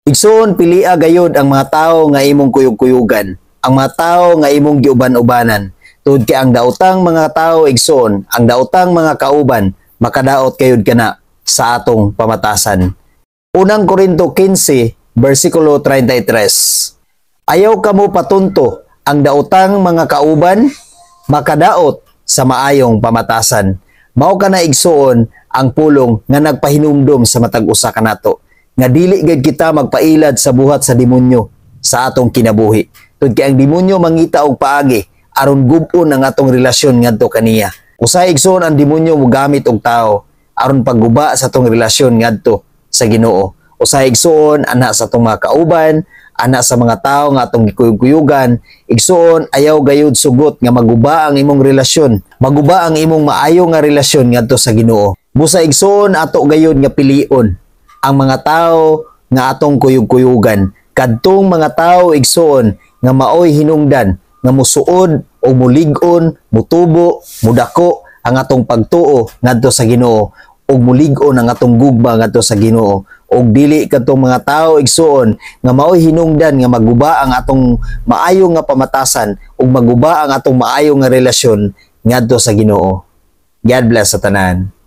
Igsoon, pilia gayod ang mga tao nga imong kuyog-kuyugan, ang mga tao nga imong giuban-ubanan. Tungod kay ang daotang mga tao, igsoon, ang daotang mga kauban, makadaot kayod kana sa atong pamatasan. Unang Korinto 15, versikulo 33. Ayaw kamo patunto, ang daotang mga kauban, makadaot sa maayong pamatasan. Mao kana, igsoon, ang pulong nga nagpahinumdom sa matag usa kanato nga dili gid kita magpailad sa buhat sa demonyo sa atong kinabuhi. Tungod kay ang demonyo mangita og paagi aron gub-on ang atong relasyon ngadto kaniya. Usahay, igsoon, ang demonyo mogamit og tao aron pagguba sa atong relasyon ngadto sa Ginoo. Usahay, igsoon, ana sa atong mga kauban, ana sa mga tao nga atong gikuyog-kuyugan, igsoon, ayaw gayud sugot nga maguba ang imong relasyon, maguba ang imong maayo nga relasyon ngadto sa Ginoo. Busa, igsoon, ato gayud nga pilion ang mga tao nga atong kuyog-kuyugan. Kadtong mga tao, igsoon, nga maoy hinungdan nga musuod o mulig-on, mutubo, mudako ang atong pagtuo ngadto sa Ginoo ug mulig-on ang atong gugma ngadto sa Ginoo, ug dili kadtong mga tao, igsoon, nga maoy hinungdan nga maguba ang atong maayo nga pamatasan ug maguba ang atong maayo nga relasyon ngadto sa Ginoo. God bless sa tanan.